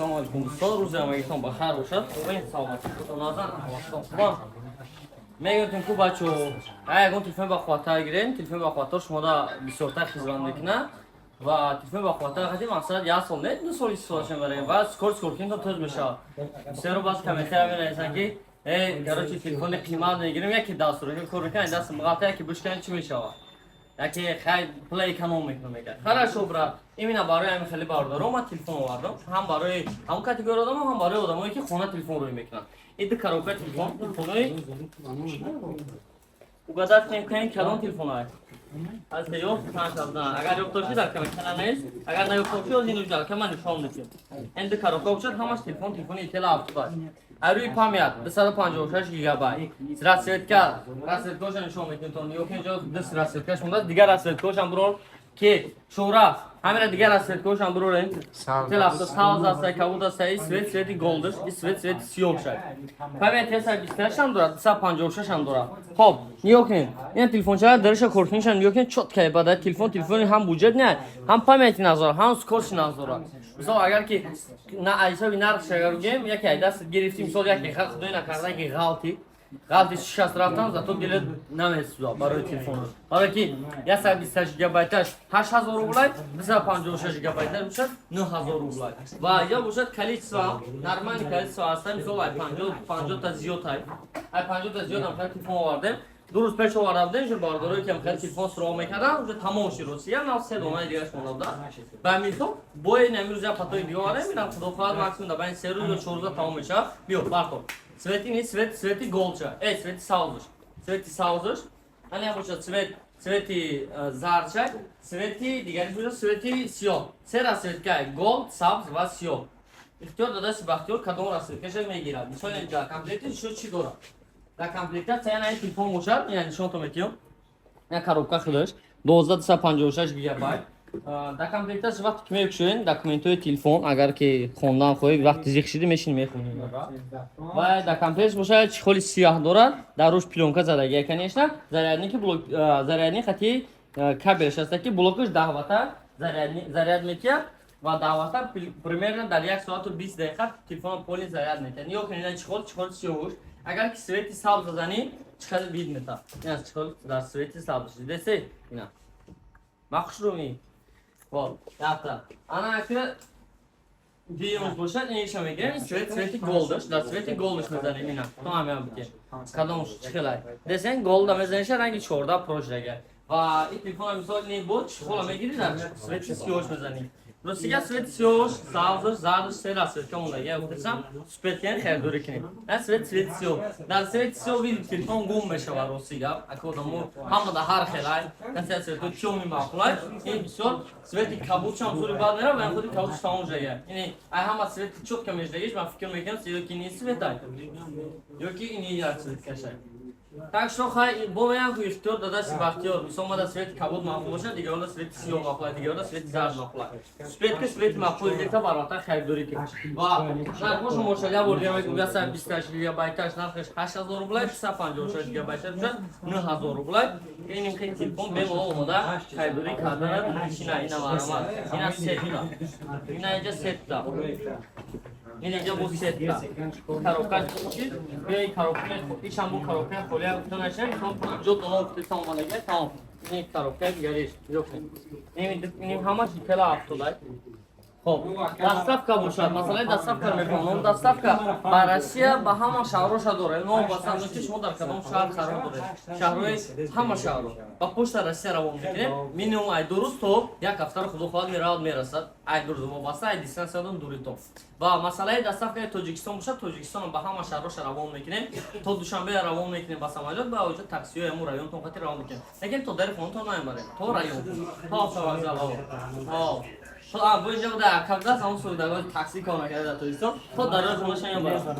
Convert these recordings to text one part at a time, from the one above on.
Ассалому алайкум, дӯстон, рӯзи ҳамагитон ба хайр бошад. Хубен, саломатӣ худо назан, аҳволатон хубам. Мегӯтем ку, бачо, ай ягон телефон ба қувваттар гирем, телефон ба қувваттар шумода бисёртар хизмат мекунад ва телефон ба қувваттар хати мақсад як сол не, 2 сол истифода мебарем ва скорость коркунитон тез мешавад. Бисёро баъз комментария менависанд, ки э, короче, телефони қимат мегирем, яке дастуро кор мекунад, даст мағалта, яке бишкани, чӣ мешавад? Яке хай пула эконом мекунам, мегӯяд. Хорошо, брат, именно барои ҳамин хеле бародаро ман телефон овардам, ҳам барои ҳамон категория одамо, ҳам барои одамое, ки хона телефон рӯй мекунанд. Ин ду коробка телефон, телефонои угадать кунем, кунем, кадом телефонае аз ёфт панҷ. Агар ёфта бошӣ, дар комментария нест, агар наёфта бошӣ, оз ину ҷалка ман нишон медиҳам. Ин ду коробка бошад, ҳамаш телефон, телефони Итела 70. Рӯи память 256 гигабайт. Расцветка, расцветкаша нишон медиҳем то нигоҳ кунед, ҷо ду расцветкаш мондааст, дигар расцветкаошам бурор, ки шӯра ҳамина дигар расцветкаошам бурорем. Ител 70 сабз аст, кабуд аст, и цвет, цвети голдаш, и цвет, цвети сиёҳ шад. Память 128 ҳам дорад, 256 ҳам дорад. Хоб, нигоҳ кунед, ин телефонча дариша коркунишам нигоҳ кунед, чётко бада телефон, телефони ҳам буҷет не, ҳам памяти нағз дорад, ҳам скорости нағз дорад. Мисол, агар ки на ҳисоби нархш агар гӯем, яке ай даст гирифти, мисол, яке худои накарда, ки ғалти шикаст рафтан, зато дилет намесӯзад барои телефон, барое ки 128 гигабайташ 8000 рублай, 256 гигабайташ бошад 9000 рублай. Ва ё бошад, количество, нормальный количество ҳаста, мисол, ай 50 50-та зиёд, ай 50-та зиёд ҳам хеле телефон овардем. 2 рӯз пеш оварда будем, шуд бародарое, ки хеле телефон суроғ мекардам, уже тамом шуд. Росия нав се донаи дигараш монда буда. Ба мисол, бо ин амирӯз як патои дига овардем, инам, худо хоҳад, максимум дар байни 3 рӯз ё 4 рӯза тамом мешавад. Биё, барто. Цвети не цвет, цвети голча. Э, цвети сабзш. Цвети сабзш. Ана бошад цвет, цвети зарча, цвети дигари бошад цвети сиёҳ. Се расцветка: gold, сабз ва сиёҳ. Ихтиёр дадаси Бахтиёр, кадом расцветкаша мегирад. Мисол, дар комплекти шо чӣ дорад? Дар комплектация яна телефон бошад, ина нишонто метиҳам. Ина коробка худаш 12 256 гигабайт. Дар комплектация вақте ки мекушоен, документҳои телефон, агар ки хондан хоҳӣ, вақти зиқ шидӣ, мешини, мехонӣ. Ва дар комплект бошад, чехоли сиёҳ дорад, дар рӯш плёнка задагия, конечно, зарядники, блок, зарядник хати кабелш аста, ки блокаш 10 вата заряд метиҳад ва 10 вата примерно дар 1 соату 20 дақиқа телефон полный заряд метиҳад. Нигоҳ кунед, ина чехол, чехоли сиёҳуш. Агар ки свети сабз зазанӣ, чӣ қадар вид метавад. Ина чехол дар свети сабз дидесе, ина махушрӯми. Хоб, якта. Ана ки дуюмаш бошад, иниша мегирем, цвет, цвети голдаш, дар цвети голдаш мезанем, ина. То ҳамеам бите. Кадомш чӣ хелай. Десен голда мезаниша, ранги 14 прошлага. Ва ин телефон, мисол, не буд, чехола мегири, дар цвети сиёҳш мезанӣ. Ростига, цвети сиёҳш, сабзш, зардш, се расцветка монда. Гуфтам, успеть кен харидорӣ кунем. На цвет, цвети сиёҳ. Дар цвети сиёҳ види телефон гум мешавад, ростига. Ака одамо ҳама да ҳар хелай. Касе цвету тёмный маъқулай. Ин бисёр цвети кабудшам зури бад мера ва ин худи кабудш тамом шуда. Ини ай ҳама цвети чётко мешдагиш, ман фикр мекунам, ё ки ини цветай, ё ки ини як цвет кашай. Так что хай, бо меям ку, ихтиёр дадаси Бахтиёр. Мисол, мада цвети кабуд маъқул бошад, дигарона цвети сиёҳ маъқул, дигарона цвети зард маъқул. Успеть ки цвети маъқул гирифта, барвақта харидорӣ ки. Ва нархошо бошад, як бор дига мегӯм: 128 гигабайташ нархаш 8000 рублай, 256 гигабайташ бошад 9000 рублай. Ин ин телефон бемалол омода харидорӣ карданат. Ина, ина марамат. Ина сетта. Ина инҷа сетта. Ин инҷа бо сетта. Коробка чи? Биёи, коробка, ишам бу коробка холия гуфта нашавем, мисол, 50 дона гуфта омадага, тамом. Ин коробка дигариш. Нигоҳ кунед. Ин ҳамаш Итела 70. Хоб, доставка бошад, масъалаи доставка мефаҳмам. Доставка ба Россия, ба ҳама шаҳроша дорем. Новобаста аз он ки шумо дар кадом шаҳр қарор доред. Шаҳрҳои, ҳама шаҳрҳо. Ба почта Россия равон мекунем. Минимум ай 2 рӯз то як ҳафтаро, худо хоҳад, меравад, мерасад. Ай 2 рӯз, вобаста ай дистанциядон, дуритон. Ва масъалаи доставкаи Тоҷикистон бошад, Тоҷикистон ба ҳама шаҳроша равон мекунем. То Душанбе равон мекунем ба самолёт, ба оҷа таксиҳои ҳамун районтон қати равон мекунем. Лекин то дари хонатон намебарем. То район. То автовокзалҳо. То а бо инҷа буда, когда ҳамон судаго такси кор накарда дар Тоҷикистон, то дарои хонаша мебарад.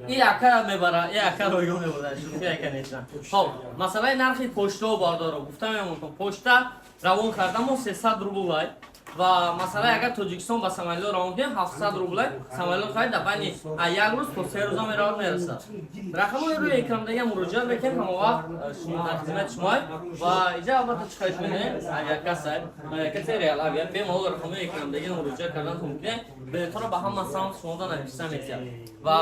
И ака мебара, и ака ройгон мебара, шӯхи ака нестам. Хоб, масъалаи нархи почтао, бардоро, гуфта мемонам, почта равон кардамо 300 рублай. Ва масалан, агар Тоҷикистон ба самолёт равон кунем, 700 рубле самолёт харид, дар байни як рӯз то 3 рӯза меравад, мерасад. Рақамҳои рӯи экрандага муроҷиат мекунем, ҳама вақт шумо дар хизмати шумоа. Ва иҷа албатта чӣ харид менем? Авиакасса, авиакасса Реал Авиа. Бемалол рақамҳои экрандага муроҷиат кардан мумкин, билетҳоро ба ҳама самт шумода навишта метиҳад. Ва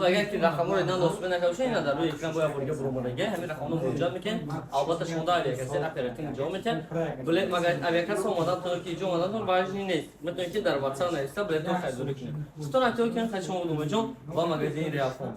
агар ки рақамҳоро дидан досубе накарда бошед, ина дар рӯи экран бояд бурга буромадага ҳамин рақамҳо муроҷиат мекунед, албатта шумода авиакасса оперативно ҷавоб метиҳад. Билет авиакасса омадан то ки иҷо омадантон важный нест, метавонед ки дар WhatsApp нависта билетро харидорӣ кунед. Худтон эҳтиёт кунед. Хай, шумо буд Умедҷон ва магазини Реалфон.